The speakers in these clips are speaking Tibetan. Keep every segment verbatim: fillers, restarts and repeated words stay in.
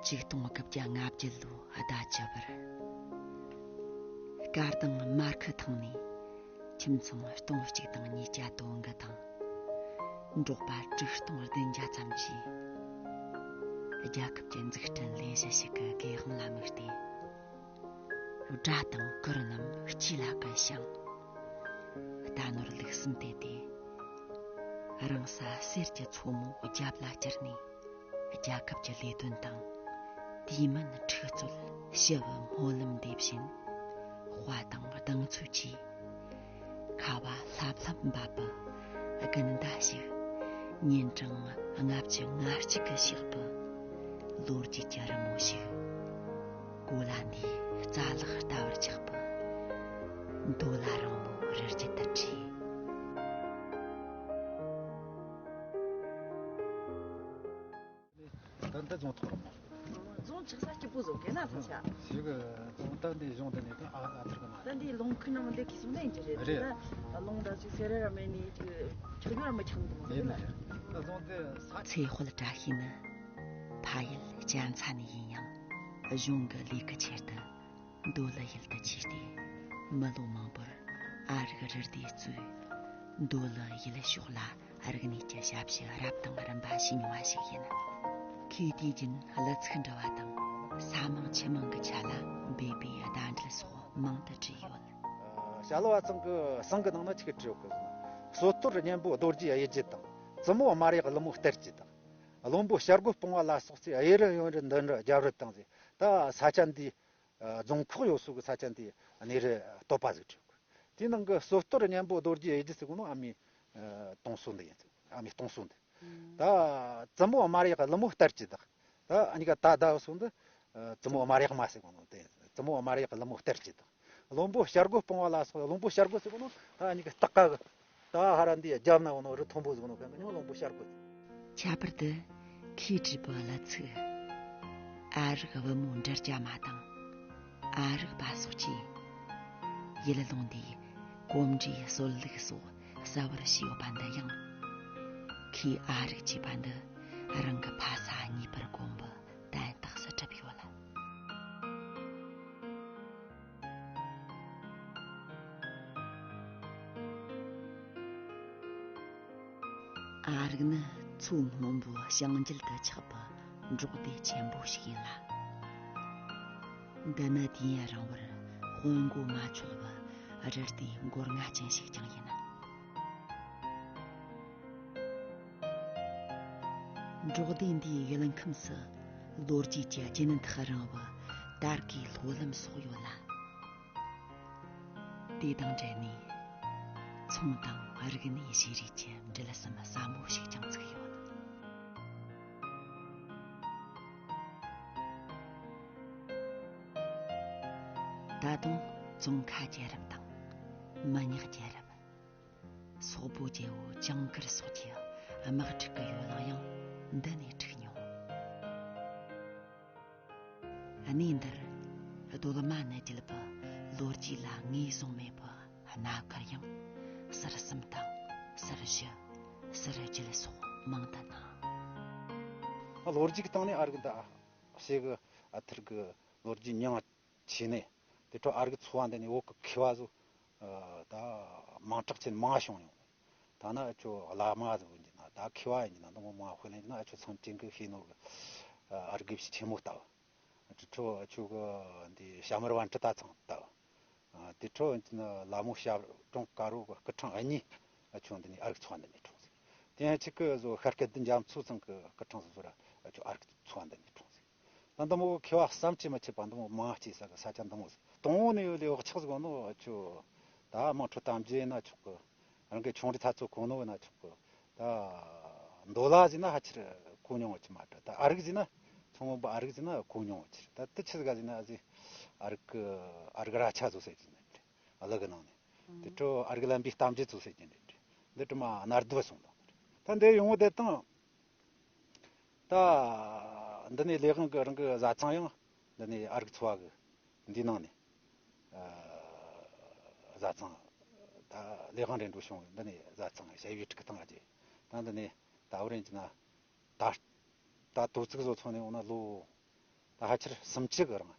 ཆིག་སྟོང་དགུ་བརྒྱ་ལྔ་བརྒྱད་ལོའི་ཟླ་བཅུ་པར། སྐར་དང་མར་ཁུ་ཐང་ནས་ཁྱིམ་ཚང་སྟོང་གཅིག་དང་ཉིས་བརྒྱ་དོན་དགུ་དང་། འབྲོག་པ་དྲུག་སྟོང་བདུན་བརྒྱ་ཙམ་གྱིས་རྒྱལ་ཁབ་ཀྱི་འཛུགས་སྐྲུན་ལས་གཞི་ཞིག་གི་སྒེའུ་ཁུང་ལ་དམིགས་ཏེ། དགྲ་དང་གུར་རྣམས་ལྕེ་ལ་གི་ཞིང་། རྟ་ནོར་ལུག་གསུམ་དེད་དེ། རང་ས་གསེར་གྱི་མཚོ་མོ་རྒྱབ་ལ་བསྐྱུར་ནས། རྒྱལ་ཁབ་ཀྱི་ལས་དོན་དང་། དུས་མིན་འཁྲུག་རྩོད་ཞི་བའི་སྨོན་ལམ་འདེབས་བཞིན། དཔའ་དང་གདེང་ཚོད་ཀྱིས། ཁ་བ་ལྷབ་ལྷབ་འབབ་པའི་དགུན་ཟླ་ཞིག །ཉིན་གྲངས་ལྔ་བཅུ་ང་གཅིག་གི་ཞག་པའི་ལོ་རྒྱུས་ཀྱི་རི་མོ་ཞིག །གོ་ལ་འདིའི་རྩ་ལག་ལྟ་བར་ཆགས་པའི་མདོ་ལ་རིང་མོའི་རི་རྒྱུད་དུ་བྲིས། ད་འདི་རྫོང་ཐོག་རེད་མ། རྫོང་ཆགས་ས་སྐྱིད་པོ་བཟོ་གི་ན་ས་ཆ། ཞིག་གི་རྫོང་ད་འདི་གཞུང་འདི་ནས་ད་ཨ་ཨ་ཐུར་གི་མ། ད་འདི་ལུང་ཁུལ་ནང་འདི་གི་སོང་ན་ཡིན་གྱི་རེད། རེད། ད་ལུང་ད་ཅིག་སེ་ར་ར་མེད་ནི་ཅིག་ཆགས་རྒྱུ་ར་མི་ཆགས་འདུག་ཡིན་ནི་རེད། ད་རྫོང་འདི་ས། ཚེ་དཔལ་བཀྲ་ཤིས་ནི་ཕ་ཡུལ་གྱལ་མཚ་ནས་ཡིན་ཡང་གཞུང་གི་ལས་ཀྱི་ཆེད་དུ། མདོ་ལ་ཡུལ་དུ་ཆས་ཏེ། མི་ལོ་མང་པོར་ཨ་རིག་རི་སྡེ་གཙོས་མདོ་ལ་ཡུལ་ཕྱོགས་ལ་རིག་གནས་ཀྱི་ཞབས་ཕྱི་རབ་དང་རིམ་པ་ཞུས་མྱོང་བ་ཞིག་ཡིན། ཁོས་དུས་རྒྱུན་གླུ་ཚིག་འབྲི་བ་དང་ས་མིང་ཆུ་མིང་གི་ཆ་ལ་འབོད་པའི་བརྡ་འགྲེལ་སོགས་མང་དུ་བྲིས་ཡོད། ཞྭ་ལུ་བ་ཚང་གི་ཟངས་ཀྱི་ནང་ན་ཆི་གི་བྲིས་ཡོད་གི། སྲོད་ཐོར་གཉན་པོ་རྡོ་རྗེའི་གཡུལ་རྒྱལ་དང་། བཙུན་མོ་དམར་ཡག་ཀླུ་མོ་སྟེར་གྱི་དང་། བློན་པོ་བྱ་རྒོད་སྤུང་བ་ལ་སོགས་ཚེ། གཡས་རུ་གཡོན་རུ་མདུན་རུ་རྒྱབ་རུ་དང་ཟེར། ད་ས་ཆ་འདི། ཨ། རྫོང་ཁག་ཡོད་སོགས་ཀྱི་ས་ཆ་འདི་གནས་རི་བསྟོད་པ་ཟིག་བྲིས་ཡོད་གི། དེའི་ནང་གི་སྲོད་ཐོར་གཉན་པོ་རྡོ་རྗེ་གཡུལ་རྒྱལ་ཟེར་གོ་ནོ་ཨ་མའི་ཨ་སྟོང་སོ་འདི་ཡིན་ཟེར། ཨ་མའི་སྟོང་སོ་འདི། ད་བཙུན་མོ་དམར་ཡག་ཀླུ་མོ་སྟེར་གྱི་དང་། ད་ཨ་ནི་ཀ་ད་ད་སོ་འདི་ཨ་བཙུན་མོ་དམར་ཡག་མ་ཟེར་གོ་ནོ་དེ་ཡིན་ཟེར། བཙུན་མོ་དམར་ཡག་ཀླུ་མོ་སྟེར་གྱི་དང་། བློན་པོ་བྱ་རྒོད་སྤུང་བ་ལ་སོགས། བློན་པོ་བྱ་རྒོད་ཟེར་གོ་ནོ་ད་ཨ་ནི་གི་སྟག་ཀ་གི། ད་ཧ་ར་འདི་རྒྱབ་ན་བོ་ནོ་རི་མཐོན་པོ་ཟིག་ནོ་གན་གི་ཉོ་བློན་པོ་བྱ་རྒོད་ཟེར། ཁྱད་པར་དུ་ཁོས་བྲིས་པའི་གླུ་ཚིག་ཨ་རིག་བུ་མོ་འབྲི་རྒྱ་མ་དང་། ཨ་རིག་པ་སོགས་ཀྱིས་ཡུལ་ལུང་འདིའི་གོམ་འགྲོས་སྲོལ་ལུགས་སོགས་གསལ་བར་བྱས་ཡོད་པ་འདི་ཡང་། ཁོས་ཨ་རིག་ཅེས་པ་འདི་རང་གི་ཕ་ས་གཉིས་པར་གོམས་པའི་དན་རྟགས་སུ་གྲུབ་ཡོད་ལ། ཨ་རིག་ནི་མཚོ་སྔོན་པོའི་བྱང་རྒྱུད་དུ་ཆགས་པའི་འབྲོག་སྡེ་ཆེན་པོ་ཞིག་ཡིན་ལ། འདི་ནི་དུས་ཡུན་རིང་བར་དཔོན་མགོ་མ་ཆོད་པའི་རི་སྡེ་མགོ་རྔ་ཅན་ཞིག་ཀྱང་ཡིན། འབྲོག་སྡེ་འདིའི་ཡུལ་ཁམས་སུ་ལོ་རྒྱུས་ཀྱི་རྒྱུན་ཐག་རིང་བའི་དར་གོས་ལྷོ་ལམ་སོགས་ཡོད་ལ། དེ་དང་འབྲེལ་ནས་ཚོང་དང་རིག་གནས་བཞེས་རིགས་ཀྱི་འགྲུལ་བསམ་ཟབ་མོ་ཞིག་ཀྱང་བཙུགས་ཡོད། ད་དུང་ཙོང་ཁ་རྒྱལ་རབས་དང་། མི་ཉག་རྒྱལ་རབས། སོག་པོ་རྒྱལ་པོ་ཇིང་གིར་སོགས་ཀྱི་དམག་འཁྲུག་གི་ཡོ་ལང་ཡང་འདི་ནས་འཁྲིགས་མྱོང་། གནས་འདིར་གདོད་མ་ནས་བརྒྱུད་པའི་ལོ་རྒྱུས་ལ་ངོས་བཟུང་མེད་པའི་གནའ་མཁར་ཡང་ཟུར་གསུམ་དང་ཟུར་བཞི། ཟུར་བརྒྱད་སོགས་མང་དུ་སྣང་། ལོ་རྒྱུས་ཀྱི་སྟེང་ནས་ཨ་རིག་འདི་ཞེ་གི་ཨ་ཐུར་གི་ལོ་རྒྱུས་མྱིང་ཆེ་ནས། དེ་འཕྲོ་ཨ་རིག་ཚོ་བ་འདི་ནས་བོད་ཀྱི་མཁས་པ་ཚོ་ཨ་ད་མང་དྲགས་ཆེན་མང་བྱུང་ཡོང་། ད་ན་ཨ་ཆོ་བླ་མ་ཟིག་ཡིན་གྱི་ན། ད་མཁས་པ་ཡིན་གྱི་ན། འདི་མོ་མང་དཔེ་ལེན་གྱི་ན། ཨ་ཆོ་ཚང་ཅན་གི་ཤེས་ནོ་གི་ཨ་རིག་གི་ཆེན་མོ་ལྟ་བུ། དེ་འཕྲོ་ཨ་ཆོ་གི་འདི་ཞྭ་དམར་བན་དྲུག་ད་ཚང་ལྟ་བུ། ཨ་དེ་འཕྲོ་ཡིན་གྱི་ན་ལ་མོ་ཞབས་དྲུང་དཀར་པོ་གི་སྐུ་ཕྲེང་གཉིས་ཨ་ཆོ་འདི་ནས་ཨ་རིག་ཚོ་བ་འདི་ནས་འཁྲུངས་ཟིག། དེ་ཡང་ཆིག་གི་བཟོ་ཤར་སྐད་འདི་འཇམ་མཚོ་ཚང་གི་སྐུ་ཕྲེང་སོ་སོ་ར་ཨ་ཆོ་ཨ་རིག་ཚོ་བ་འདི་ནས་འཁྲུངས་ཟིག། ད་འདི་མོ་མཁས་པ་བསམ་གྱིས་མི་ཁྱབ་པ་འདི་མོ་མང་སྐྱེས་ས་གི་ས་ཆ་འདི་མོ་ཟིག། དང་པོ་ནས་ཡོད་ལེ་བག་ཆགས་ཟིག་ནོ་ཨ་ཆོ་ད་དམངས་ཁྲོད་གཏམ་རྒྱུད་ཡིན་ན་ཆོག་གི། རང་གི་ཆུང་འདྲིས་ཐ་ཚོ་གོ་ནོ་ཡིན་ན་ཆོག་གི། ད་མདོ་ལ་ཟིག་ན་ཧ་ཆེར་གོ་མྱོང་བ་ཅིག་མ་རེད། ད་ཨ་རིག་ཟིག་ན་ཚོང་དཔོན་པ་ཨ་རིག་ཟིག་ན་གོ་མྱོང་བ་ཅིག་རེད། ད་དེ་ཆི་ཟིག་ག་ཟིག་ན་ཨ་ཟིག་ཨ་རིག་གི་ཨ་རིག་ར་ཆ་བཟོ་ཟེར་གྱི་ནི་རེད། གླུ་གི་ནང་ནས་དེ་འཕྲོ་ཨ་རིག་ལམ་པའི་གཏམ་རྒྱུད་བཟོ་ཟེར་གྱི་ནི་རེད། འདི་དྲི་མ་ནར་དུ་སོང་དང་། ད་འདི་ཡོང་བ་དེ་དང་། ད་འདི་ནས་ལས་དབང་གི་རང་གི་བཟའ་ཚང་ཡང་འདི་ནས་ཨ་རིག་ཚོ་བ་གི་འདི་ནང་ནས་ཨ་བཟའ་ཚང་། ད་ལས་དབང་རེ་འགྲོ་བྱུང་། འདི་ནས་བཟའ་ཚང་ཞ་ཡི་ཕྲུ་གུ་བཏང་རྒྱུ། ད་འདི་ནས་ད་བར་ཡིན་གྱི་ན་ད་ད་དོ་ཚིགས་བཟོ་ཚོང་ནས་འོང་ན་ལོ་ ཕལ་ཆེར་སུམ་ཅུ་གི་རིང་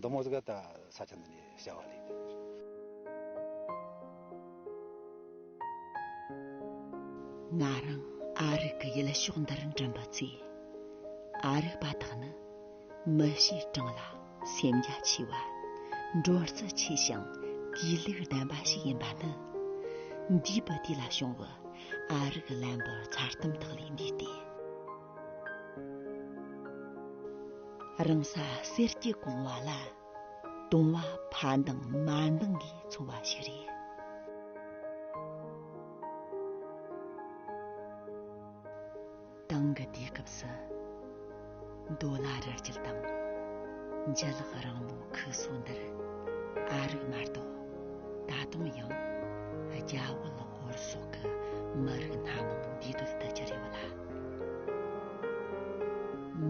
འདི་མོ་ཟིག་ད་ས་ཆ་འདི་ནས་བྱ་བ་ལས། ང་རང་ཨ་རིག་གི་ཡུལ་ཕྱོགས་འདིར་འགྲིམ་པའི་ཚེ། ཨ་རིག་པ་དག་ནི་མི་ཞེས་གྲངས་ལ་སེམས་རྒྱ་ཆེ་བ། འགྲོ་རྩལ་ཆེ་ཞིང་གུས་ལུགས་ལྡན་པ་ཞིག་ཡིན་པ་ནི། འདས་པའི་དུས་ལ་བྱུང་བའི་ཨ་རིག་ལན་པའི་མཚར་གཏམ་དག་ལས་འདས་ཏེ། རང་ས་གསེར་གྱི་གོང་བ་ལ། དུང་བ་ཕ་འདང་མ་འདང་གིས་འཚོ་བ་ཞིག་རེད། དེང་གི་དུས་སྐབས་སུ། འདོད་ལ་རི་རྒྱུད་དང་། འཇུ་ལག་རིང་མོའི་ཁུག་སོ་འདིར། ཨ་རིག་མ་གཏོགས་ད་དུང་ཡང་རྒྱ་བོད་ཧོར་སོག་གི་མི་རིགས་སྣ་མང་འདུས་སྡོད་དུ་གྱུར་ཡོད་ལ།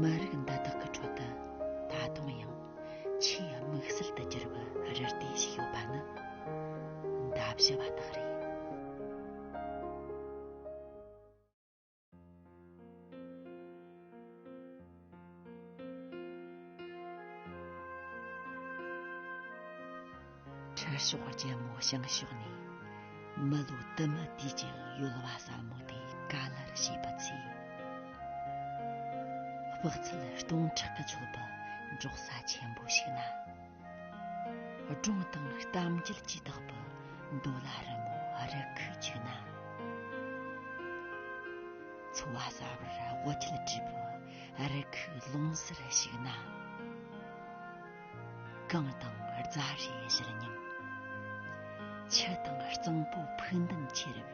མི་རིགས་འདི་དག་གི་ཁྲོད་དུ་ད་དུང་ཡང་ཆེས་དམིགས་བསལ་དུ་གྱུར་པའི་རི་སྡེ་ཞིག་ཡོད་པ་ནི་འདབ་བཞི་བ་དག་རེད། ཁྲི་ཕྱོགས་རྒྱལ་མོ་བྱང་ཕྱོགས་ནས་མི་ལོ་དུ་མའི་དུས་ཀྱི་ཡོལ་བ་ཟབ་མོ་དེ་ག་ལེར་བྱས་པའི་ཚེ། དཔག་ཚད་སྟོང་ཕྲག་གིས་ཆོད་པའི་འབྲོག་ས་ཆེན་པོ་ཞིག་ན། སྒྲུང་དང་གཏམ་རྒྱུད་ཀྱིས་དག་པའི་འདོད་ལ་རི་མོའི་རི་ཁུག་ཅིག་ན། འཚོ་བ་གསར་བར་དབུ་ཁྱུད་བྲིས་པའི་རི་ཁུག་ལུང་ཟུར་ཞིག་ན། གངས་དང་རྫ་རིའི་བཞུར་ཉམས། ཆུ་དང་གཙང་པོ་ཕུགས་འདུན་ཆེ་རུ།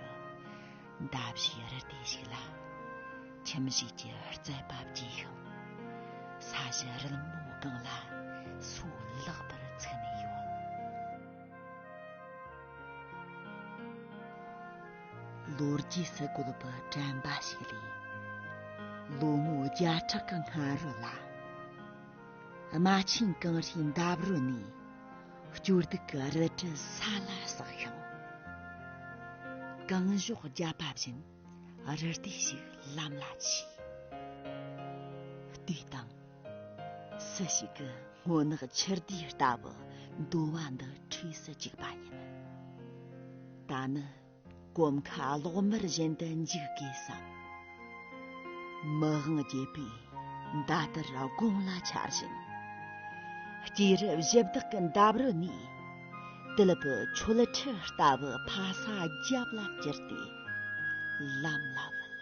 འདབ་བཞིའི་རི་སྡེ་ཞིག་ལ། ཁྱིམ་གཞིས་ཀྱི་རྩད་པ་བརྗེས་ཤིང་། ས་གཞི་རིལ་མོའི་སྒང་ལ་སོ་ལེགས་པར་ཚུགས་ནས་ཡོད། ལོ་རྒྱུས་སུ་བཀོད་པའི་དྲན་པ་ཞིག་ལས། ལོ་ངོ་བརྒྱ་ཕྲག་གི་སྔ་རོལ་ལ། རྨ་ཆེན་གངས་རིའི་འདབས་རོལ་ནས། སྐྱོ་སྡུག་གི་རལ་གྲི་ས་ལ་ཟགས་ཤིང་། གངས་གཞོགས་རྒྱབ་པ་བཞིན་རི་སྡེ་ཞིག་ལམ་ལ་ཆས། ལྟོས་དང་། སུ་ཞིག་གི་སྔོ་ནག་ཆུ་ཟླའི་ལྟ་བུ་འདོད་པ་འདི་འཁྲིས་སུ་བཅུག་པ་ཡིན། ད་ནི། གོམ་ཁ་གློག་དམར་བཞིན་དུ་འཇིག་དགོས་བསམ། མི་དབང་རྒྱལ་པོས་མདའ་དར་དགུང་ལ་འཕྱར་བཞིན། སྐྱེས་རབས་གཞི་བདག་གི་འདབས་རོལ་ནས། དུད་པའི་མཆོད་ཁྲི་ལྟ་བུ་ཕ་ས་རྒྱབ་ལ་བསྐྱུར་ཏེ་ལམ་ལ་བུད།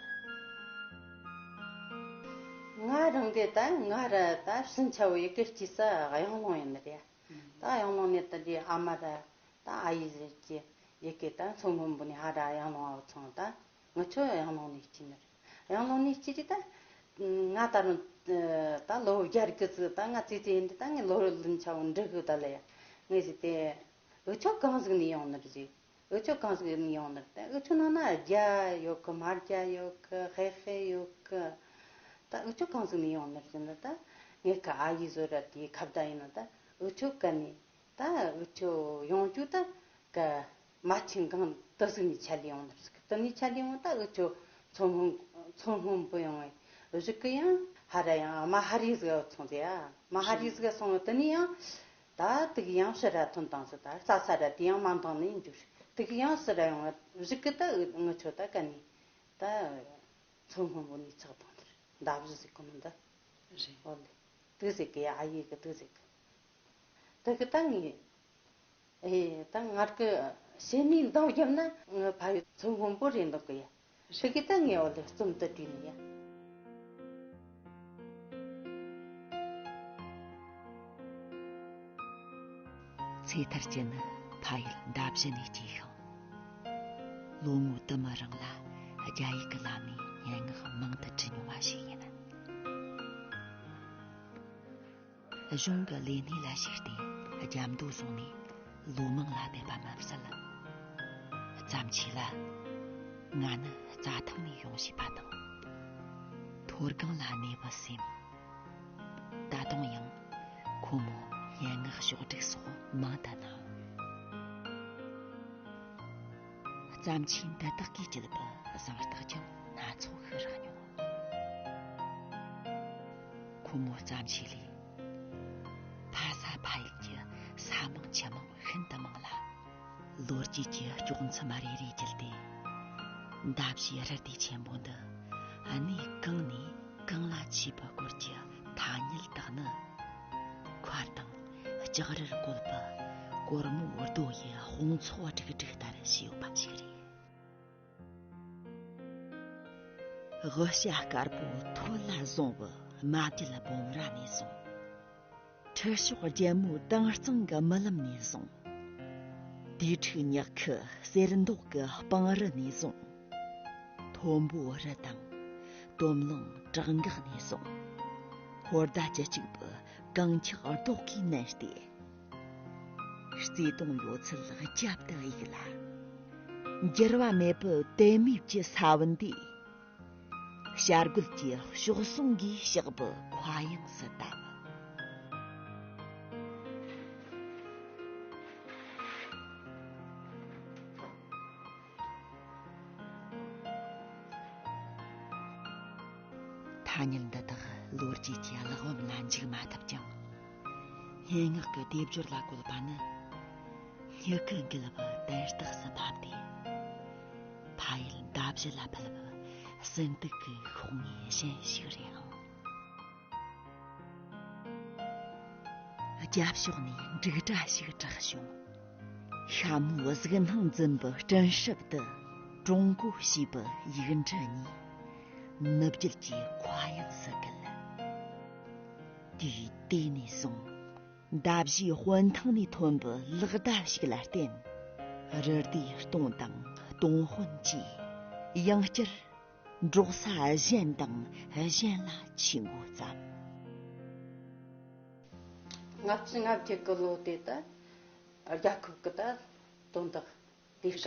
ང་རང་གི་ད་ང་ར་ད་ཕྱིན་ཆད་ཡི་གེ་སྐྱེས་ས་གཡང་ལུང་ཡིན་ནི་རེད། ད་གཡང་ལུང་ནས་ད་འདི་ཨ་མ་ར་ད་ཨ་ཡེ་ཟེར་གྱི་ཡི་གེ་ད་མཚོ་སྔོན་པོ་ནས་ཧ་ར་གཡང་ལུང་བ་ཚང་ད་ངི་ཆོ་གཡང་ལུང་ནས་སྐྱེས་ནི་རེད། གཡང་ལུང་ནས་སྐྱེས་དུས་ད་ང་ད་རུང་ད་ལོ་བརྒྱད་དགུ་ཙི་ད་ང་ཙི་ཙི་ཡིན་དུས་ད་ངས་ལོ་ལོན་ཆ་བོ་འབྲི་དགོས་ད་ལ་ཡ་ངས་ཟེར་ཏེ་འུ་ཆོ་གང་ཟིག་ནས་ཡོང་ནི་རེད་ཟེར། འུ་ཆོ་གང་ཟིག་ནས་ཡོང་ནི་རེད། ད་འུ་ཆོ་ནང་ན་རྒྱ་ཡོད་གི། མ་རྒྱ་ཡོད་གི། ཧེ་ཧེ་ཡོད་གི། ད་འུ་ཆོ་གང་ཟིག་ནས་ཡོང་ནི་རེད་ཟེར་ན། ད་ངེད་ཀ་ཨ་ཡེ་ཟོ་ར་དེའི་ཁ་བརྡ་ཡིན་ན། ད་འུ་ཆོ་ག་ནས་ད་འུ་ཆོ་ཡོང་རྒྱུ་ད་ག་རྨ་ཆེན་གངས་དེ་ཟིག་ནས་ཆད་ལས་ཡོང་ནི་རེད་ཟེར་གི། དེ་ནས་ཆད་ལས་ཡོང་ད་འུ་ཆོ་མཚོ་སྔོན་མཚོ་སྔོན་པོ་ཡོང་བའི་གཞུག་གི་ཡང་ཧ་ར་ཡང་རྨ་ཧ་རི་ཟིག་སོང་ཟེར་ཡ། རྨ་ཧ་རི་ཟིག་སོང་བ་དེ་ནས་ཡང་། ད་དུག་ཡང་ཕྱིར་ར་ཐོན་བཏང་ཟེར། ད་རྩྭ་ས་ར་དེ་ཡང་མ་འདང་ནས་འགྱུར། དུག་ཡང་ཕྱིར་ར་ཡོང་བ་གཞུག་གི་ད་ངི་ཆོ་ད་ག་ནས་ད་མཚོ་སྔོན་པོ་ནས་ཆགས་བཏང་དེར་འདབ་བཞི་ཟེར་གོ་ནོ་འདི་རེད། འོ་ལེ། དུག་ཟེར་གི་ཡ། ཨ་ཡེ་གི་དུག་ཟེར་གི། དུག་གི་ད་ངས། ཨེ། ད་ངར་གི་ཕྱི་ནས་འདང་བརྒྱབ་ན་ངི་ཕ་ཡུལ་མཚོ་སྔོན་པོ་རེད་འདུག་གི་ཡ། ཕྱི་གི་ད་ངས་འོ་ལེ་རྩོམ་དུ་བྲིས་ནི་ཡ། ཚེ་ཐར་གྱི་ནི་ཕ་ཡུལ་འདབ་བཞི་ནས་སྐྱེས་ཤིང་། ལོ་ངོ་དུ་མ་རིང་ལ་རྒྱ་ཡིག་གི་ལམ་ནས་སྙན་ངག་མང་དུ་བྲིས་མྱོང་བ་ཞིག་ཡིན། གཞུང་གི་ལས་སྣེ་ལ་ཞུགས་ཏེ་རྒྱ་མདོ་བཟུང་ནས་ལོ་མང་ལ་བསྡད་པ་མ་ཟད། བརྩམས་ཆོས་ལ། ང་ནི་རྩྭ་ཐང་ནས་ཡོང་ཞེས་པ་དང་། མཐོ་སྒང་ལ་གནས་པའི་སེམས། ད་དུང་ཡང་ཁོ་མོ་སྙན་ངག་ཕྱོགས་བསྒྲིགས་སོགས་མང་དུ་གནང་། བརྩམས་ཆོས་འདི་དག་གིས་བསྐྱེད་པའི་གཟེངས་རྟགས་ཀྱང་སྣ་ཚོགས་ཤིག་རག་མྱོང་། ཁོ་མོའི་བརྩམས་ཆོས་ལས། མང་ཆེ་མང་ཤིན་ཏུ་མང་ལ། ལོ་རྒྱུས་ཀྱི་ལྕོག་མཚམས་རེ་རེ་བརྒྱུད་དེ། འདབ་བྱེའུ་རུ་སྡེ་ཆེན་པོ་འདི་གནས་གང་ནས་གང་ལ་མཆིས་པའི་སྐོར་གྱི་ཐ་སྙད་དག་ནི། མཁར་དང་ལྕགས་རིར་བཀོད་པའི་སྒོར་མོའི་རྡོ་ཡི་དཔུང་ཚོགས་སྒྲིག་སྒྲིག་ལྟར་བྱས་ཡོད་པ་ཞིག་རེད། དབུ་ཞྭ་དཀར་པོ་ཐོད་ལ་བཟུང་བའི་རྨ་རྒྱལ་སྤོམ་ར་ནས་བཟུང་། ཁྲི་གཤོག་རྒྱལ་མོའི་དྭངས་གཙང་གི་རྨི་ལམ་ནས་བཟུང་། དུས་འཁྲུག་ཉག་ཁུ་གསེར་མདོག་གི་སྤང་རི་ནས་བཟུང་། མཐོན་པོའི་རི་དང་དོམ་ལང་བྲག་འགག་ནས་བཟུང་། ཧོར་ཟླ་བཅུ་གཅིག་པའི་གངས་འཁྱག་རྡོག་གིས་མནན་ཏེ། བརྩེ་དུང་ཡོད་ཚད་རྒྱབ་ཏུ་གཡུགས་ལ། འགྱུར་བ་མེད་པའི་དད་མོས་ཀྱི་ས་བོན་དེ། བྱ་རྒོད་ཀྱི་གཤོག་ཟུང་གིས་གཤེགས་པའི་མཁའ་དབྱིངས་སུ་བཏབ། ཐ་སྙད་འདི་དག་ལོ་རྒྱུས་ཀྱི་གླེགས་བམ་ལ་འཇུག་མ་ཐུབ་ཀྱང་། སྙན་ངག་གི་སྡེབ་སྦྱོར་ལ་བཀོད་པ་ནི། སྙིང་གི་འགུལ་བ་དོན་རྟགས་སུ་བབས་ཏེ། ཕ་ཡུལ་འདབ་བཞི་ལ་ཕུལ་བའི་ཟིན་ཏིག་གི་ཤོག་ངོས་གཞན་ཞིག་རེད་ཨང་། རྒྱབ་ཕྱོགས་ནས་འབྲུག་སྒྲ་ཞིག་གྲགས་བྱུང་། ཤ་མོའི་གཟུགས་སྣང་འཛིན་པའི་སྤྲིན་ཧྲིབ་ཏུ། ཀྲུང་གོ་ཞེས་པའི་ཡིག་འབྲུ་གཉིས་ནུབ་རྒྱུད་ཀྱི་མཁའ་དབྱིངས་སུ་བརྒལ། དུས་དེ་ནས་བཟུང་། འདབ་བཞིའི་དཔོན་ཐང་ནས་ཐོན་པའི་ལག་བརྡ་ཞིག་ལ་བརྟེན། རུ་སྡེའི་སྟོང་དང་སྟོང་དཔོན་གྱིས་ཡང་བསྐྱར་འབྲོག་ས་གཞན་དང་གཞན་ལ་ཆས་འགོ་བརྩམས། ལྔ་བཅུ་ང་བརྒྱད་ཀྱི་ལོ་དེ་ད་རྒྱལ་ཁབ་ཀྱི་ད་དོན་དག་ལས་ཀ་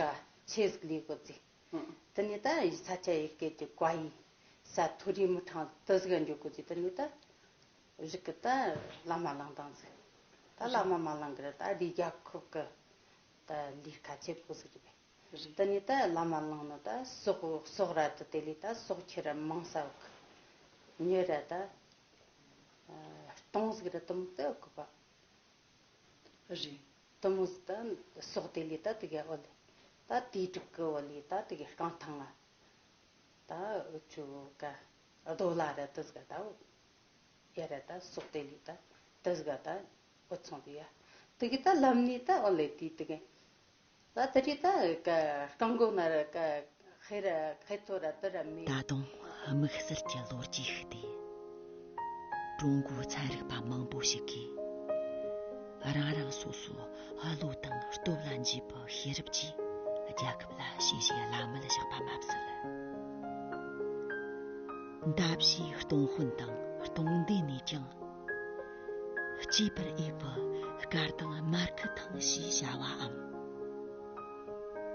ཆེ་ཟིག་ལས་དགོས་ཟིག་དེ་ནས་ད་ས་ཆ་ཡི་སྐད་ཀྱི་བཀའ་ཡིག་ས་མཐོ་རིས་མི་གྲངས་དུ་ཟིག་འཇོག་དགོས་ཟིག་དེ་ནས་ད་རིག་གི་ད་བླ་མ་གླེང་དང་ཟིག་ད་བླ་མ་མ་གླེང་གི་ར་ད་རི་རྒྱལ་ཁབ་ཀྱི་ད་ལས་ཀ་ཆེ་པོ་ཟིག་རེད། དེ་ནས་ད་བླ་མ་གླེང་ནོ་ད་ཟོག་ཟོག་ར་ད་དེ་ལས་ད་ཟོག་ཁྱེར་ར་མང་ས་བག་ཉོས་ར་ད་སྟོང་ཟིག་ར་དུམ་དུ་བགོ་བ། རེད། དུ་མོ་ཟིག་ད་ཟོག་དེ་ལས་ད་དེ་ག་འོ་ལེ། ད་དེའི་དྲུག་གི་འོ་ལེ་ད་དེ་ག་རྐང་ཐང་ང་། ད་འུ་ཆུ་ག་རྡོ་ལ་ར་དུ་ཟིག་ད་འོ། ཡ་ར་ད་ཟོག་དེ་ལས་ད་དུ་ཟིག་ད་འུ་ཚོང་དེ་ཡ། དེ་གི་ད་ལམ་ནས་ད་འོ་ལེ་དེ་དེ་ག་ད་དེ་རི་ད་ག་རྐང་མགོ་ན་ར་ག་ཁེ་ར་ཁེ་ཐོ་ར་དུ་ར་མེད། ད་དུང་དམིགས་བསལ་གྱི་ལོ་རྒྱུས་ཤིག་སྟེ། ཀྲུང་གོའི་ཚན་རིག་པ་མང་པོ་ཞིག་གིས། རང་རང་སོ་སོའི་བློ་དང་སྟོབས་ལ་འཇུས་པའི་ཤེས་རབ་ཀྱིས་རྒྱལ་ཁབ་ལ་ཞི་བྱེད་བླ་མེད་བཞག་པ་མ་ཟད། འདབ་བྱེའུ་སྟོང་དཔོན་དང་སྟོང་སྡེ་ནས་ཀྱང་། གཅེས་པར་འོས་པའི་སྐར་དང་མར་ཁུ་ཐང་ཞེས་བྱ་བའམ།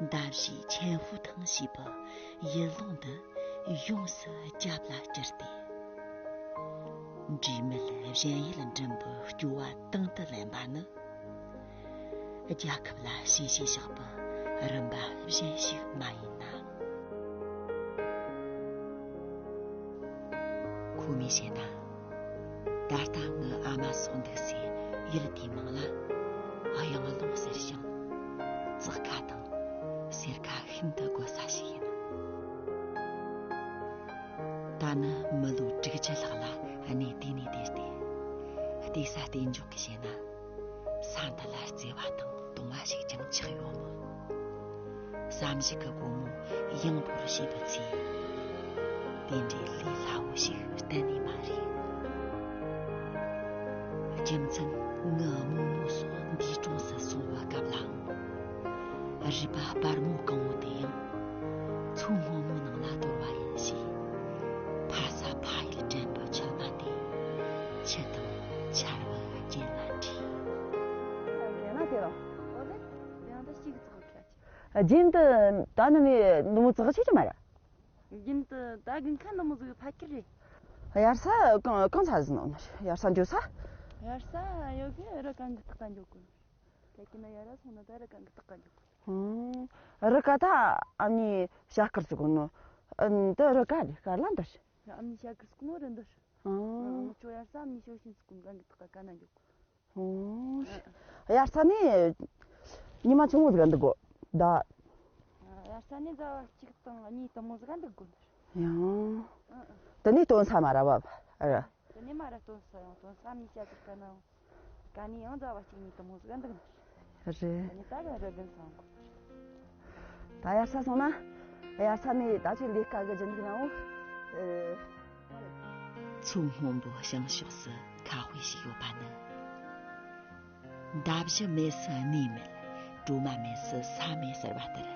འདབ་བྱེའུ་ཆེན་ཧྥུ་ཐང་ཞེས་པའི་ཡུལ་ལུང་འདི་ཡོངས་སུ་རྒྱབ་ལ་བསྐྱུར་ཏེ། འབྲས་མེད་གཞན་ཡུལ་འགྲིམ་པའི་སྐྱོ་བ་དང་དུ་ལེན་པ་ནི། རྒྱལ་ཁབ་ལ་ཞི་བྱེད་བཞག་པའི་རིམ་པ་གཞན་ཞིག་མ་ཡིན་ན། ཁོ་མོས་བཤད་ན། ད་ལྟ་ངའི་ཨ་མ་སོགས་འདུག་སའི་ཡུལ་དེའི་མིང་ལ་གཡང་ལུང་ཟེར་ཞིང་། ཙག་ཁ་དང་སེར་ཁ་ཤིན་ཏུ་དགོས་ས་ཞིག་ཡིན། ད་ནི་མི་ལོ་དྲུག་ཅུ་ལྷག་ལ་གནས་དེ་ནས་བསྡད་དེ། བལྟས་ས་གཏན་འཇོག་གིས་བཤད་ན། ས་འདི་ལ་བརྩེ་བ་དང་གདུང་བ་ཞིག་ཀྱང་ཆགས་ཡོད་མོད། བསམ་གཞིག་གི་སྒོ་མོ་ཡངས་པོར་ཕྱེས་པའི་ཚེ། དེ་འདྲའི་ལས་སླ་བོ་ཞིག་གཏན་ནས་མ་རེད། རྒྱུ་མཚན་ངའི་རྨོ་མོ་སོགས་འདས་གྲོངས་སུ་སོང་བའི་སྐབས་ལའང་། རུས་པ་སྤར་མོ་གང་བོ་དེ་ཡང་མཚོ་སྔོན་མོའི་ནང་ལ་དོར་བ་ཡིན་ཞེས། ཕ་ས་ཕ་ཡུལ་དྲན་པའི་མཆི་མ་དེ་ཆུ་དང་ཆར་བ་རྒྱན་ལ་འདྲེས། རྒྱན་ལ་དེ་རང་། ཨོ་ལེ། ཡང་ད་ཞིག་ཙག་ཁ་ཆེ། རྒྱན་དུ་ད་ནི་ནི་ནུ་མོ་ཙག་ཆེ་ཆུ་མ་ར། རྒྱུན་དུ་ད་དགུན་ཁ་ནུ་མོ་ཟིག་ཕ་ཁྱེར་རེད། དབྱར་ས་གང་གང་ཚ་ཟིན་ནོ་ནི་དབྱར་ས་འགྱོ་ས། དབྱར་ས་ཡོད་གི་རི་གང་གི་སྟག་ག་འགྱོ་གི། ད་ཀི་ན་ཡ་ར་སོང་ན་ད་རི་གང་གི་སྟག་ག་འགྱོ་གི། ཧུམ། རི་ཀ་ད་ཨ་ནི་ཤ་དཀར་ཟིག་ནོ། ཨ་ནི་ད་རི་ཀ་རེད་ཀ་ལ་འདིར། ཨ་ནི་ཤ་དཀར་ཟིག་ནོ་རི་འདིར། ཧུམ། ཨ་ནི་ཆོ་དབྱར་ས་ཨ་ནི་ཤོ་ཤིན་ཟིག་གང་གི་སྟག་ག་ན་འགྱོ་གི། ཨོ། དབྱར་ས་ནས་ཉི་མ་ཆུང་ངུ་ཟིག་ག་འདུག་གོ། ད། དབྱར་ས་ནས་ཟླ་བ་གཅིག་དང་གཉིས་དང་མོ་ཟིག་ག་འདུག་གོ། ཡང་། དེ་ནས་སྟོན་ས་མ་ར་བབ། ཨ་ར། དེ་ནས་མ་ར་སྟོན་ས་ཡང་སྟོན་ས་མི་བྱ་ཟིག་ག་ན། ག་ནས་ཡང་ཟླ་བ་གཅིག་གཉིས་དང་མོ་ཟིག་ག་འདུག་ན། རེད། ཨ་ནི་ད་ག་རི་རྒན་སང་གོ། ད་དབྱར་ས་སོང་ན། དབྱར་ས་ནས་ད་ཅི་ལས་ཀ་གི་རྒྱུན་འདུག་ན་འོ། ཨེ། མཚོ་སྔོན་པོའི་བྱང་ཕྱོགས་སུ་ཁ་དཔེ་ཞིག་ཡོད་པ་ནི། འདབ་བཞི་མེད་སུ་གནས་མེད། གྲོ་མ་མེད་སུ་ས་མེད་ཟེར་བ་ལྟར།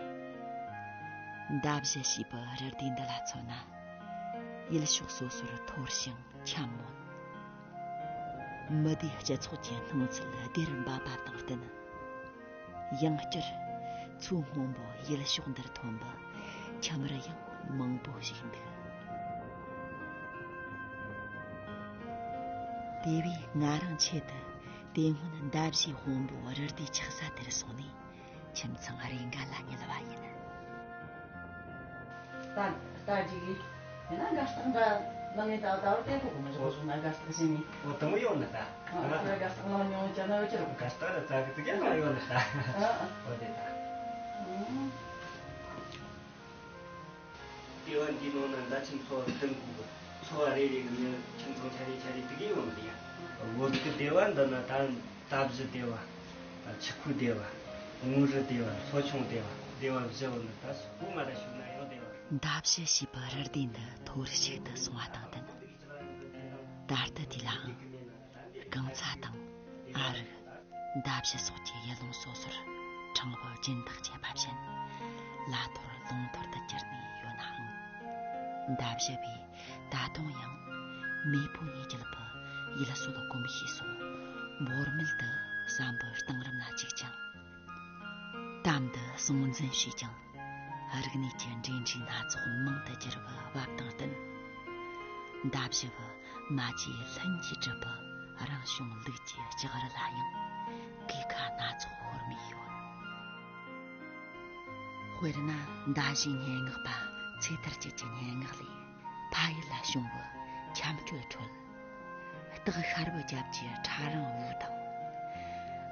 འདབ་བཞི་ཞེས་པའི་རི་དེ་འདི་ལ་མཚོན་ན། ཡུལ་ཕྱོགས་སོ་སོར་འཐོར་ཞིང་འཁྱམས་མོད། མི་སྡེའི་སྤྱི་ཚོགས་ཀྱི་སྣང་ཚུལ་སྡེར་འབབ་པ་དང་བསྟུན། ཡང་བསྐྱར་མཚོ་སྔོན་པོ་ཡུལ་ཕྱོགས་འདིར་ཐོན་པ་ཁྱིམ་རུ་ཡང་མང་པོ་ཞིག་འདུག་དེ་བས་ང་རང་ཆེད་དུ་དེ་སྔོན་འདབ་བཞིའི་དཔོན་པོ་རི་དེའི་ཆགས་ས་དེར་སོང་ནས། ཁྱིམ་ཚང་རེ་འགའ་ལ་ཉལ་བ་ཡིན། རྟ་རྟ་རྒྱུག་ཡིན་ན་དགའ་རྟགས་འདྲ་ལང་ངེ་ད་ད་བར་བསྟན་ཐོག་གི་མི་ཞིག་གོ་སོང་ན་དགའ་རྟགས་ཞིག་ནི། འོ་དང་པོ་ཡོང་ནི་ད། ཨ་ང་དགའ་རྟགས་ལང་མྱོང་ཅ་ན་འོ་ཅི་རུ། དགའ་རྟགས་ལ་ཙག་གི་ཙིག་གེ་ལང་ཡོང་ནི་ད། ཨ་ཨ། འོ་དེ་ད། ཨུམ། ལྟེ་བ་འདིའི་ནང་ན་མདའ་ཆེན་ཚོ་བ་བདུན་དགོས་གི། ཚོ་བ་རེ་རེ་གི་མི་ཁྱིམ་ཚང་ཆ་རེ་ཆ་རེ་དེ་གི་ཡོང་གི་ཡ། བོད་ཀྱི་སྡེ་བ་འདི་ན་ད་མདའ་བཞི་སྡེ་བ། ཆུ་ཁོལ་སྡེ་བ། དངོས་རི་སྡེ་བ། མཚོ་ཆུང་སྡེ་བ། སྡེ་བ་བཞི་བོ་ནི་ད་སུ་གོ་མ་ར་ཞུགས་ན་ཡང་སྡེ་བ། མདའ་བཞི་ཞེས་པའི་རི་སྡེ་འདི་མཐོ་རིས་ཤིག་ཏུ་སོང་བ་དང་བསྟུན། ད་ལྟ་དེ་ལའང་རྐང་ཚ་དང་ཨ་རིག་མདའ་བཞི་སོགས་ཀྱི་ཡུལ་ལུང་སོ་སོར་ཕྲེང་བ་སྦྱིན་བདག་བྱས་པ་བཞིན་ལ་ཐོར་ལུང་ཐོར་དུ་གྱུར་ནས་ཡོད་ནའང་། མདའ་བཞི་བས་ད་དུང་ཡང་མེས་པོ་ནས་བརྒྱུད་པའི་ཡུལ་སྲོལ་གོམས་གཤིས་སོགས་འབོར་མེད་དུ་བསམ་པའི་གཏིང་རིམ་ལ་བཅུག་ཅིང་། གཏམ་དུ་གསུང་འཛིན་བྱས་ཀྱང་། རིག་གནས་ཀྱི་འབྲེལ་འདྲིས་སྣ་ཚོགས་མང་དུ་གྱུར་བའི་བབ་དང་བསྟུན། མདའ་བཞི་བའི་མ་བཅོས་ལྷུན་གྱིས་གྲུབ་པའི་རང་བྱུང་ལུགས་ཀྱི་ལྕགས་རི་ལ་ཡང་གོས་ཁ་སྣ་ཚོགས་ཤོར་མི་ཡོད། དཔེར་ན་མདའ་བཞིའི་སྙན་ངག་པ་ཚེ་ཐར་སྐྱིད་ཀྱི་སྙན་ངག་ལས། ཕ་ཡུལ་ལ་བྱུང་བའི་ཁྱམས་སྐྱོད་ཁྲོད། སྟག་ཤར་བུ་རྒྱབ་ཀྱི་ཕྲ་རིང་བུ་དང་།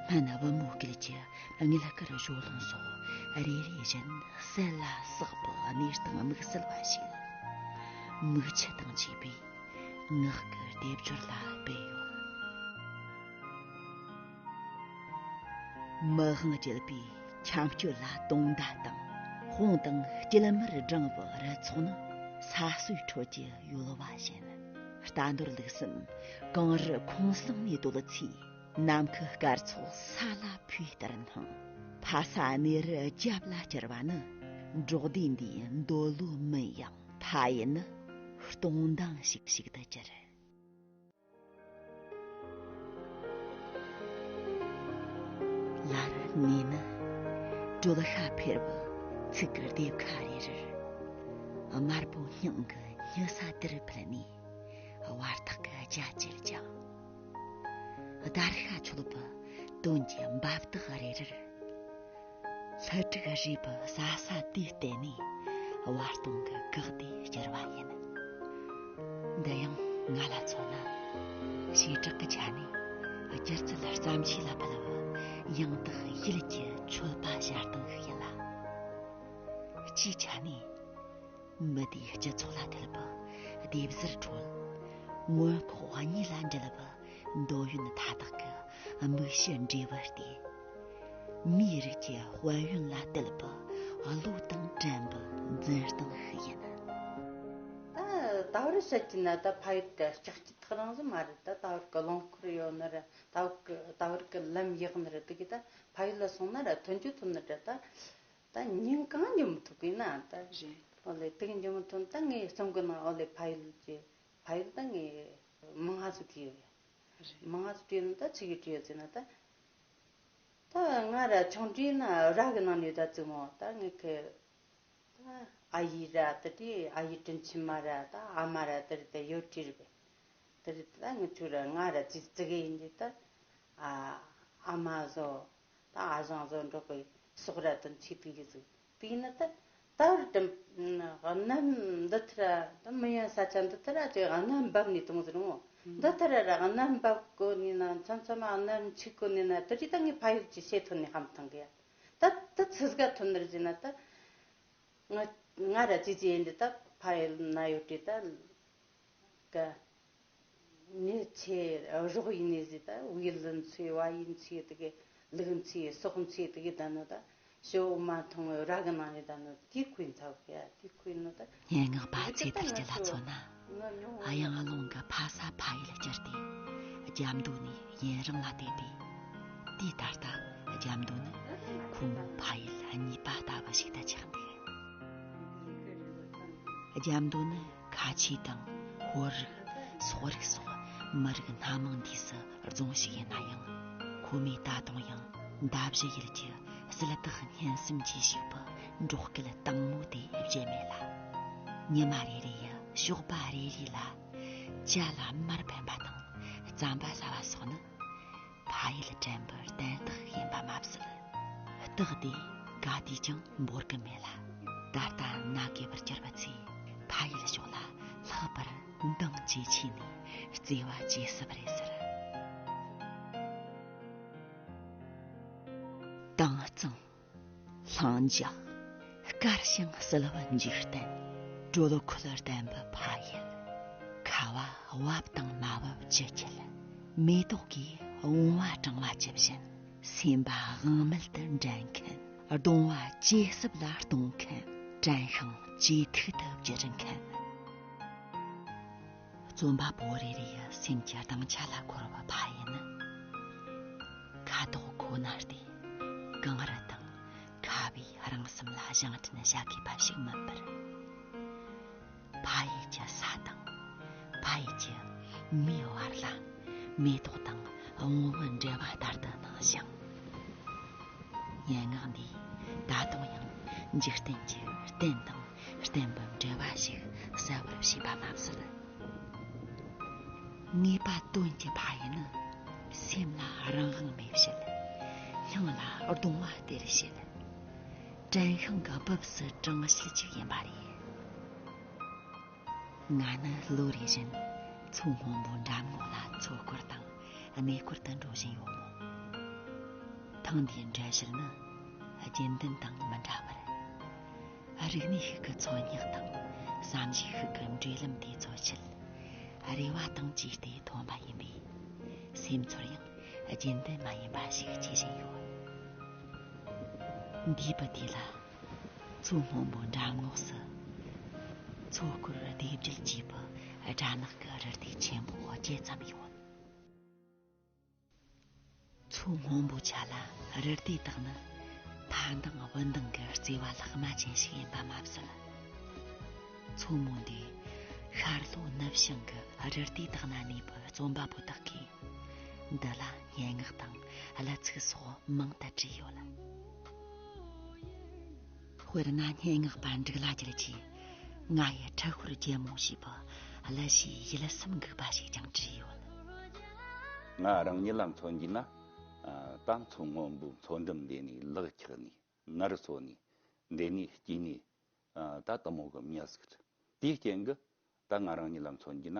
སྨན་བུ་མོ་སྐད་ཀྱི་དངུལ་དཀར་བཞོ་ལོང་སོགས་རེ་རེ་བཞིན་གསལ་ལ་བསགས་པའི་གནས་སྟངས་དམིགས་བསལ་བ་ཞིག་མིག་ཆུ་དང་བཅས་པའི་ངག་གི་སྡེབ་སྦྱོར་ལ་སྤེལ་ཡོད། མི་དབང་བརྒྱུད་པའི་ཁྱམས་སྐྱོད་ལ་དུང་མདའ་དང་དཔུང་དང་སྐྱིལ་མར་བསྒྲེངས་པའི་རི་ཚོགས་ནི་ས་སྲོས་ཁྲོད་ཀྱི་ཡོལ་བ་བཞིན། རྟ་འདོར་ལུགས་སམ་གངས་རི་ཁོང་སྲུང་ནས་བརྡོལ་ཚེ་ནམ་མཁའི་སྐར་ཚོགས་ས་ལ་འཕོས་ལྟར་སྣང་། ཕ་ས་གནས་རི་རྒྱབ་ལ་གྱུར་པ་ནི་འབྲོག་སྡེ་འདིའི་འདོད་བློ་མིན་ཡང་ཕ་ཡུལ་ནི་སྟོང་མདངས་ཤིག་ཤིག་ཏུ་གྱུར། ལར་ངས་ནི་གྲོད་ཁ་འཕེར་བའི་ཚིག་གི་ལྡེབས་ཁ་རེ་རེར་དམར་པོ་སྙིང་གི་སྙི་ས་དེར་ཕུལ་ནས་བར་ཐག་གི་རྒྱ་ཆེར་བརྒྱངས། བརྡར་ཤ་འཆོལ་བའི་དོན་གྱི་འབབ་སྟེགས་རེ་རེར། ལྷུ་ཕྲུག་རུས་པའི་ཟ་ས་དེ་བརྟེན་ནས་བར་སྟོང་གི་གག་དེ་བསྐྱུར་བ་ཡིན། འདི་ཡང་ང་ལ་མཚོན་ན། བྱེ་བྲག་གི་ཆ་ནས་སྒྱུ་རྩལ་བརྩམས་ཆོས་ལ་ཕུལ་བའི་ཡང་དག་ཡིད་ཀྱི་མཆོད་པ་ཞལ་གདངས་ཤིག་ཡིན་ལ། སྤྱིའི་ཆ་ནས་མི་སྡེའི་སྤྱི་ཚོགས་ལ་ཐེབས་པའི་སྡེབ་གཟར་ཁྲོད། མངོན་ལྐོག་གཉིས་ལ་འབྲེལ་བའི་འདོད་ཡོན་མཐའ་དག་གི་དམིགས་ཞི་འབྲས་བུ་སྟེ། མིའི་རིགས་ཀྱི་དཔལ་ཡོན་ལ་གཏད་པའི་བློ་དང་བྲལ་བའི་འཛིན་སྟངས་ཤིག་ཡིན། ད་ད་བར་བཤད་ཀྱི་ན་ད་ཕ་ཡུལ་དེ་ལྕགས་ཀྱི་ཐག་རིང་ཟིག་མ་རེད། ད་ད་བར་གི་རླངས་འཁོར་ཡོད་ནི་རེད། ད་བར་གི་ད་བར་གི་ལམ་ཡག་ནི་རེད། དེ་གི་ད་ཕ་ཡུལ་ལ་སོང་ན་ར་ཐོན་རྒྱུ་ཐོན་ནི་རེད། ད་ད་ཉིན་གང་འགྱོ་མི་ཐུབ་གི་ན་ད། རེད། ཨོ་ལེ་དེ་གི་འགྱོ་མི་ཐུབ། ད་ངའི་རྩོམ་གི་ནང་ཨོ་ལེ་ཕ་ཡུལ་གྱི་ཕ་ཡུལ་ད་ངའི་མང་ང་ཟིག་བྲིས་ཡོད། རེད། མང་ང་ཟིག་བྲིས་ནི་ད་ཆི་གི་བྲིས་ཡོད་ཟེར་ན་ད། ད་ང་ར་ཆུང་དུས་ན་ར་གི་ནང་ནས་ད་བཙུན་མོ་ད་ངའི་ཁེ། ད་ཨ་ཡེ་ར་ད་དེ་ཨ་ཡེ་དྲིན་ཆེན་མ་ར་ད་ཨ་མ་ར་དེ་རེད། ད་ཡོད་དྲིས་རེད་པས། དེ་རེད། ད་ངི་ཆུ་ར་ང་ར་ཙི་ཙི་གི་ཡིན་དུས་ད་ཨ་ཨ་མ་བཟོ་ད་ཨ་ཞང་བཟོ་འགྲོགས་གི་སོག་ར་དུ་འཆི་དུ་ཡི་ཟིག་དེ་ཡིན་ན་ད་ད་རུ་དྲིམ་གནམ་འདི་ཐི་ར་ད་མི་ཡོང་ས་ཆ་འདི་ཐི་ར་ཅིག་གནམ་འབབ་ནས་དུང་ཟེར་མོ། འདི་ལྟར་ར་གནམ་འབབ་གོ་ནི་ན་མཚམས་མཚམས་གནམ་འཆི་གོ་ནི་ན་དེ་རིགས་ད་ངས་ཕ་ཡུལ་གྱི་བཤད་ཐོན་ནས་ཧམ་ཐང་གི་ཡ། ད་ད་ཚིག་ག་ཐོན་ནར་ཟིན་ན་ད་ང་ང་ར་ཅི་ཅི་ཡིན་འདི་ད་ཕ་ཡུལ་ན་ཡོད་དྲི་ད་ག་ནི་ཆེ་རོགས་ཡིན་ནི་ཟི་ད་བིལ་ལི་ཚོས་བ་ཡིན་ཚོས་དེ་གི་ལུག་ཚོས་སོག་ཚོས་དེ་གི་ད་ནི་ད། ཞོ་མ་འཐུང་བའི་ར་གི་ནང་ནས་ད་ནི་དེ་ཁོའི་མཚར་གི་ཡ་དེ་ཁོའི་ནི་ད། སྙན་ངག་པ་ཚེ་ཐར་སྐྱིད་ལ་མཚོན་ན། གཡང་ལུང་གི་ཕ་ས་ཕ་ཡུལ་བསྐྱུར་ཏེ། རྒྱ་མདོ་ནས་ཡུན་རིང་ལ་བསྡད་པས། དེ་ད་ལྟ་རྒྱ་མདོ་ནི་ཁོ་མོའི་ཕ་ཡུལ་གཉིས་པ་ལྟ་བུ་ཞིག་ཏུ་ཆགས་འདུག་རྒྱ་མདོ་ནི་ཁ་ཆེ་དང་ཧོར་རིགས། སོག་རིགས་སོགས་མི་རིགས་སྣ་མང་འདུས་སུ་རྫོང་ཞིག་ཡིན་ན་ཡང་། ཁོ་མོས་ད་དུང་ཡང་མདའ་བཞི་ཡུལ་གྱི་སིལ་དག་སྙན་གསུམ་གྱིས་ཞིག་པུ་འབྲོག་སྐད་དྭངས་མོ་དེ་བརྗེད་མེད་ལ། ཉི་མ་རེ་རེ་ཡི་ཞོགས་པ་རེ་རེ་ལ་ཇ་ལ་མར་ཕན་པ་དང་རྩམ་པ་ཟ་བ་སོགས་ནི། ཕ་ཡུལ་དྲན་པའི་བརྟན་རྟགས་ཡིན་པ་མ་ཟད། རྟགས་དེ་ག་དུས་ཀྱང་འབོར་གི་མེད་ལ། ད་ལྟ་ན་རྒས་པར་གྱུར་པ་ཚོས་ཕ་ཡུལ་ཕྱོགས་ལ་ལྷག་པར་འདང་ཇེ་ཆེ་ནས་བརྩེ་བ་ཇེ་ཟབ་རེད་ཟེར། དྭངས་གཙང་། ལྷིང་འཇགས། དཀར་ཞིང་བསིལ་བ་འཇིག་རྟེན། དྲོད་ཁོལ་ལྡན་པའི་ཕ་ཡུལ། ཁ་བ་བབས་དང་མ་བབས་ཇི་བྱེད། མེ་ཏོག་གིས་བུང་བ་སྐྲང་བ་ཇི་བཞིན། སེམས་པ་དབང་མེད་དུ་འགྲན་མཁན། གདུང་བ་ཇེ་ཟབ་ལ་གཏོང་མཁན། དྲན་ཤིང་ཇེ་ཐུག་ཏུ་བསྒྱུར་མཁན། རྩོམ་པ་པོ་རེ་རེ་ཡི་སེམས་ཀྱི་སྡིངས་ཆ་ལ་འཁོར་བའི་ཕ་ཡུལ་ནི། ཁ་དོག་ཁོ་ནར་ཏེ། གངས་རི་དང་ཁ་བའི་རིང་གསུམ་ལ་བཞེངས་སྐྲུན་བྱ་དགོས་པ་ཞིག་མིན་པར། ཕ་ཡུལ་གྱི་ས་དང་། ཕ་ཡུལ་གྱི་མིའི་བར་ལ་མེ་ཏོག་དང་བུང་བའི་འབྲེལ་བ་ལྟར་དུ་སྣང་ཞིང་། སྙན་ངག་འདིས་ད་དུང་ཡང་འཇིག་རྟེན་གྱི་རྟེན་དང་བརྟེན་པའི་འབྲེལ་བ་ཞིག་གསལ་བར་བྱས་པ་མ་ཟད། ངེས་པ་དོན་གྱི་ཕ་ཡུལ་ནི་སེམས་ལ་རང་དབང་མེད་བྱེད། སྙིང་ལ་གདུང་བ་སྟེར་བྱེད། དྲན་ཤིང་གི་སྦུབས་སུ་དྲངས་བྱེད་ཅིག་ཡིན་པ་རེད། ང་ནི་ལོ་རེ་བཞིན་མཚོ་སྔོན་པོའི་འགྲམ་ངོགས་ལ་མཚོ་སྐོར་དང་གནས་སྐོར་དུ་འགྲོ་བཞིན་ཡོད་མོད། ཐེངས་འདིའི་འགྲུལ་བཞུད་ནི་རྒྱུན་ལྡན་དང་མི་འདྲ་བར། རིག་གནས་ཤིག་གི་འཚོལ་སྙེག་དང་བསམ་གཞིག་ཤིག་གི་འབྲེལ་ལམ་དེ་འཚོལ་ཆེད་རེ་བ་དང་བཅས་ཏེ་ཐོན་པ་ཡིན་པས། སེམས་ཚོར་ཡང་རྒྱུན་ལྡན་མ་ཡིན་པ་ཞིག་སྐྱེ་བཞིན་ཡོད། འདས་པའི་དུས་ལ་མཚོ་སྔོན་པོའི་འགྲམ་ངོགས་སུ་མཚོ་སྐོར་སྡེབ་སྒྱུར་བྱས་པའི་སྦྲ་ནག་གི་རི་སྡེ་ཆེན་པོ་བརྒྱད་ཙམ་ཡོད། མཚོ་སྔོན་པོའི་ཆ་ལ་རི་སྡེ་དག་ནི་ཕ་མདངས་བུ་མདངས་ཀྱི་བརྩེ་བ་ལྷག་མ་ཅན་ཞིག་ཡིན་པ་མ་ཟད། མཚོ་མོ་འདིའི་ཤར་ལྷོ་ནུབ་བྱང་གི་རི་སྡེ་དག་ན་གནས་པའི་རྩོམ་པ་པོ་དག་གིས་འདི་ལ་སྙན་ངག་དང་གླུ་ཚིག་སོགས་མང་དུ་བྲིས་ཡོད། དཔེར་ན་སྙན་ངག་པ་འབྲུག་ལྷ་རྒྱལ་གྱིས་ང་ཡི་འཁྲུལ་ཤོར་རྒྱལ་མོ་ཞེས་པའི་གླུ་གཞས་ཡིད་སུམ་འགུག་པ་ཞིག་ཀྱང་བྲིས་ཡོད། ང་རང་ཉིད་ལ་མཚོན་གྱི་ན། ཨ། ད་མཚོ་སྔོན་པོའི་མཚོ་འགྲམ་འདི་ནས་ལག་འཁྱག་ནས་ནར་སོ་ནས་འདི་ནས་སྐྱིད་ནས། ཨ། ད་དེ་མོ་གི་མྱི་ཟིག་རེད། དེའི་རྐྱེན་གྱིས་ད་ང་རང་ཉིད་ལ་མཚོན་གྱི་ན།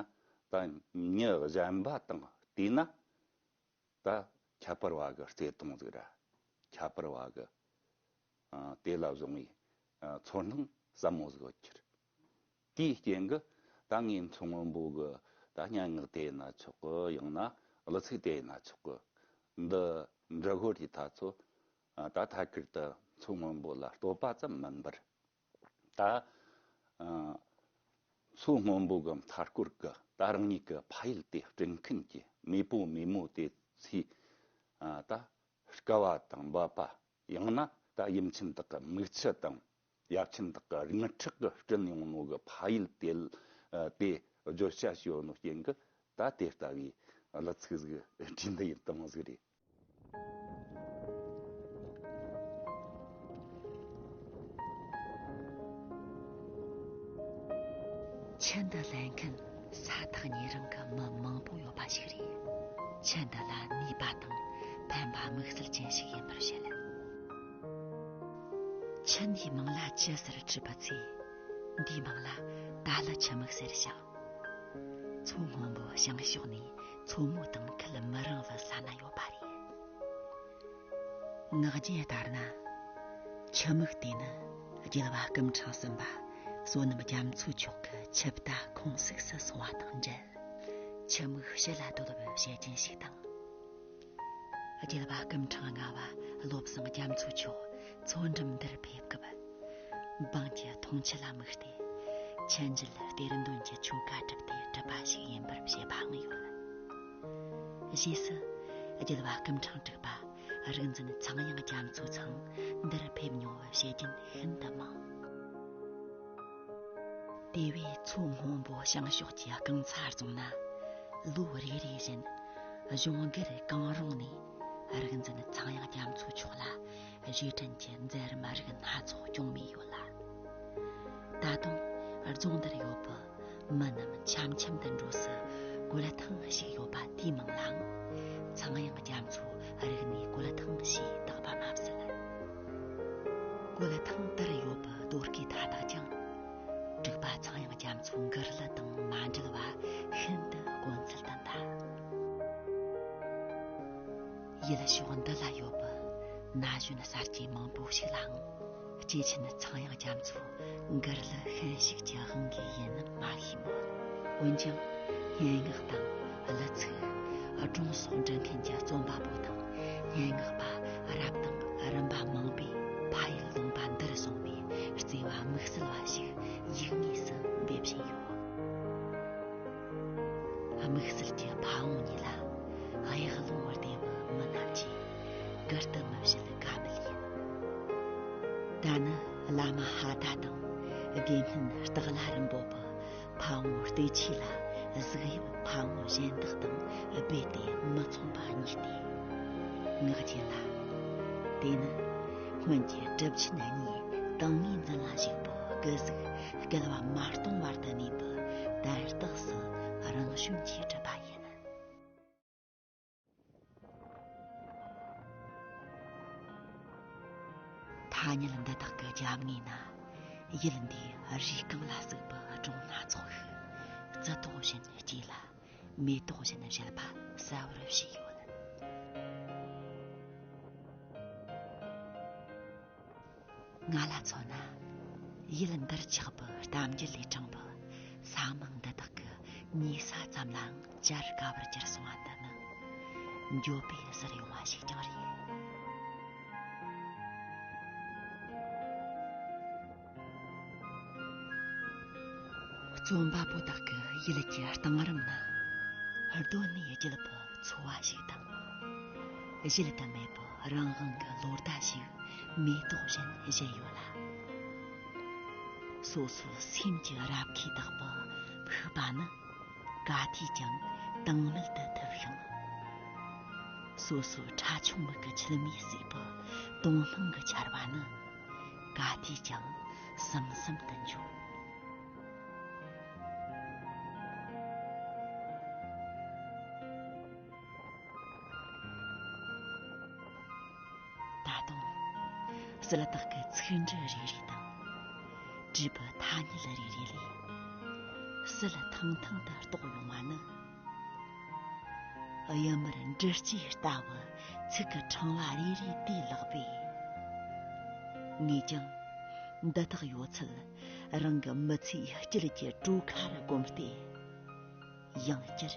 ད་མྱི་གཞན་པ་དང་བལྟས་ན། ད་ཁྱད་པར་བ་གི་བརྩེ་དུང་ཟིག་ར། ཁྱད་པར་བ་གི། ཨ། དེ་ལ་བཟུང་བའི། ཨ། ཚོར་སྣང་ཟབ་མོ་ཟིག་ཡོད་ཁྱེར། དེའི་རྐྱེན་གྱིས་ད་ངས་མཚོ་སྔོན་པོ་གི་ད་སྙན་ངག་དེ་ཡིན་ན་ཆོག་གི། ཡང་ན་གླུ་ཚིག་དེ་ཡིན་ན་ཆོག་གི། འདི་འབྲི་གོ་དུས་ད་ཚོ། ཨ། ད་ཐད་ཀར་དུ་མཚོ་སྔོན་པོ་ལ་བསྟོད་པ་ཙམ་མིན་པར། ད། ཨ། མཚོ་སྔོན་པོ་གི་མཐའ་སྐོར་གི་ད་རང་ཉིད་ཀྱི་ཕ་ཡུལ་དེ་སྐྲུན་མཁན་གྱི་མེས་པོ་མེས་མོ་དེ་ཚོས། ཨ། ད་དཀའ་བ་དང་འབད་པ། ཡང་ན་ད་ཡུམ་ཆེན་དག་གི་མིག་ཆུ་དང་ཡབ་ཆེན་དག་གི་རིང་ཁྲག་གིས་བསྐྲུན་ཡོང་ནོ་གི་ཕ་ཡུལ་དེ། ཨ། དེ་བརྗོད་བྱ་ཞིག་ཡོད་ནོ་རྐྱེན་གྱིས་ད་དེ་ལྟ་བུའི་གླུ་ཚིག་ཟིག་བྲིས་འདི་ཡིན་དུ་མོ་ཟིག་རེད། ཆུ་འདི་ལེན་མཁན་ས་ཐག་ཉེ་རིང་གི་མི་མང་པོ་ཡོད་པ་ཞིག་རེད། ཆུ་འདི་ལ་ནུས་པ་དང་ཕན་པ་དམིགས་བསལ་ཅན་ཞིག་ཡིན་པར་བཤད། ཆུ་འདིའི་མིང་ལ་ཆུ་ཟེར་དྲིས་པ་ཚེ། འདིའི་མིང་ལ་ད་ལི་ཆུ་མིག་ཟེར་ཞིང་། མཚོ་སྔོན་པོ་བྱང་ཕྱོགས་ནས་མཚོ་མོ་དང་ཁུལ་མི་རིང་བའི་ས་ན་ཡོད་པ་རེད། ངག་རྒྱུན་ལྟར་ན། ཆུ་མིག་དེ་ནི་རྒྱལ་བ་སྐུ་ཕྲེང་གསུམ་པ་བསོད་ནམས་རྒྱ་མཚོ་མཆོག་གི་ཆུ་བལྟ་ཁོང་གསུགས་སུ་སོང་བ་དང་འབྲེལ། ཆུ་མིག་ཕྱི་ལ་སྡོད་པའི་བཤད་རྒྱུན་ཞིག་དང་། རྒྱལ་བ་སྐུ་ཕྲེང་ལྔ་པ་བློ་བཟང་རྒྱ་མཚོ་མཆོག་མཚོ་འགྲམ་འདིར་ཕེབས་སྐབས། འབངས་ཀྱི་འཐུང་ཆུ་ལ་དམིགས་ཏེ། ཆུ་འཇལ་གཏེར་འདོན་གྱི་ཆོ་ག་གྲུབ་སྟེ་གྲུབ་པ་ཞིག་ཡིན་པར་བཤད་པའང་ཡོད། རྗེས་སུ་རྒྱལ་བ་སྐུ་ཕྲེང་དྲུག་པ་རིག་འཛིན་ཚངས་དབྱངས་རྒྱ་མཚོ་ཚང་འདིར་ཕེབས་མྱོང་བའི་བཤད་རྒྱུན་ཤིན་ཏུ་མང་། དེ་བས་མཚོ་སྔོན་པོ་བྱང་ཕྱོགས་ཀྱི་རྐང་ཚ་རྫོང་ན་ལོ་རེ་རེ་བཞིན་གཞུང་སྒེར་གང་རུང་ནས་རིག་འཛིན་ཚངས་དབྱངས་རྒྱ་མཚོ་མཆོག་ལ་རྗེས་དྲན་གྱི་མཛད་རིམ་རིགས་སྣ་ཚོགས་སྐྱོང་མུས་ཡོད་ལ། ད་དུང་རྫོང་འདིར་ཡོད་པའི་མི་རྣམས་འཆམ་འཆམ་དུ་འགྲོ་སའི་གོས་ཐང་ཞིག་ཡོད་པ་དེའི་མིང་ལའང་ཚངས་དབྱངས་རྒྱ་མཚོའི་རིག་གནས་གོས་ཐང་ཞེས་བཏགས་པ་མ་ཟད། གོས་ཐང་དེར་ཡོད་པའི་རྡོ་སྐས་མཐའ་དག་ཀྱང་དྲུག་པ་ཚངས་དབྱངས་རྒྱ་མཚོའི་མགུར་གླུ་དང་མ་འབྲེལ་བ་ཤིན་ཏུ་དཀོན་ཚུལ་དུ་གདའ། ཡུལ་ཕྱོགས་འདི་ལ་ཡོད་པའི་ན་གཞོན་གསར་སྐྱེས་མང་པོ་ཞིག་ལའང་སྐྱེས་ཆེན་ཚངས་དབྱངས་རྒྱ་མཚོའི་མགུར་གླུ་ཤན་ཞུགས་ཀྱི་དབང་གིས་ཡིན་ནམ་མ་ཤེས་མོད། འོན་ཀྱང་སྙན་ངག་དང་གླུ་ཚིག་སྒྲུང་སོགས་འབྲི་མཁན་གྱི་རྩོམ་པ་པོ་དང་སྙན་ངག་པ་རབ་དང་རིམ་པ་མང་པོས་ཕ་ཡུལ་ལུང་པ་འདིར་བཟུང་བའི་བརྩེ་བ་དམིགས་བསལ་བ་ཞིག་ཡིག་ངོས་སུ་འབེབས་བཞིན་ཡོད། དམིགས་བསལ་གྱི་ཕ་བོང་གཉིས་ལ་གཡག་ལུང་སྡེ་བའི་མི་རྣམས་ཀྱིས་གུར་དུ་མི་བཞེས་ཀ་མེད་ཡིན། ད་ནི་བླ་མ་ཧ་ད་དང་དགེ་བསྙེན་སྟག་ལྷ་རིན་པོ་པ་ཕ་བོང་སྟོད་ཆས་ལ་གཟུགས་དབྱིབས་ཕ་བོང་གཞན་དག་དང་རྦད་དེ་མི་མཚུངས་པ་གཉིས་ཏེ། ངག་རྒྱུན་ལ། དེ་ནི་སྔོན་གྱི་གྲུབ་ཆེན་གཉིས་དང་ངེས་འཛིན་ལ་ཞུགས་པའི་སྐུ་གཟུགས་བསྐལ་བ་མ་སྟོང་བར་དུ་གནས་པའི་དར་རྟགས་སུ་རང་བྱོན་གྱིས་གྲུབ་པ་ཡིན། ཐ་སྙད་འདི་དག་གི་རྒྱབ་ངོས་ན་ཡུལ་འདིའི་རུས་རྐང་ལ་ཟུག་པའི་སྒྲུང་སྣ་ཚོགས་ཤིག་རྩི་ཏོག་བཞིན་སྐྱེས་ལ་མེ་ཏོག་བཞིན་བཞད་པ་གསལ་བོར་བཞད་ཡོད། ང་ལ་མཚོན་ན། ཡུལ་འདིར་ཆགས་པའི་གཏམ་རྒྱུད་ལས་དྲངས་པའི་ས་མིང་འདི་དག་གི་ཉེ་ས་ཙམ་ལའང་བཅར་དཀའ་བར་གྱུར་སོང་བ་འདི་ནི། འགྱོད་པས་ཟུར་ཡོང་བ་ཞིག་ཀྱང་རེད། རྩོམ་པ་པོ་དག་གི་ཡུལ་གྱི་གཏིང་རིམ་ན། གདོད་ནས་བརྗིད་པའི་འཚོ་བ་ཞིག་དང་། གཞལ་དུ་མེད་པའི་རང་དབང་གི་ལོ་ཟླ་ཞིག་མེ་ཏོག་བཞིན་བཞད་ཡོད་ལ། སོ་སོའི་སེམས་ཀྱི་རབ་ཁས་དག་པའི་ཕུག་པ་ནི་ག་དུས་ཀྱང་དྭངས་མེད་དུ་ཐིབས་ཤིང་། སོ་སོའི་ཁྲ་ཆུང་མིག་གི་མཆི་མས་བསྲེགས་པའི་དོན་སྣང་གི་ཆར་བ་ནི་ག་དུས་ཀྱང་ཟིམ་ཟིམ་དུ་འཇོ། ད་དུང་། གསལ་བཏགས་ཀྱི་ཚིག་འབྲུ་རེ་རེ་དང་། བྲིས་པའི་ཐ་སྙད་རེ་རེ་ལས། གསལ་ཐང་ཐང་དུ་རྟོགས་ཡོང་བ་ནི། གཡུལ་མར་འབྲི་སྐྱེས་ལྟ་བུ་ཚིག་གི་ཕྲེང་བ་རེ་རེ་དེའི་ལག་པས། ངས་ཀྱང་འདི་དག་ཡོད་ཚད་རང་གི་མི་ཚེའི་དཀྱིལ་གྱི་གྲོ་ཁར་བསྒོམས་ཏེ། ཡང་བསྐྱར་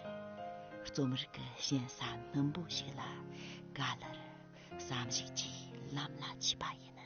རྩོམ་རིག་གི་ཞན་ས་སྣུམ་པོ་ཞིག་ལ་ག་ལེར་བསམ་གཞིག་གིས་ལམ་ལ་ཆས་པ་ཡིན།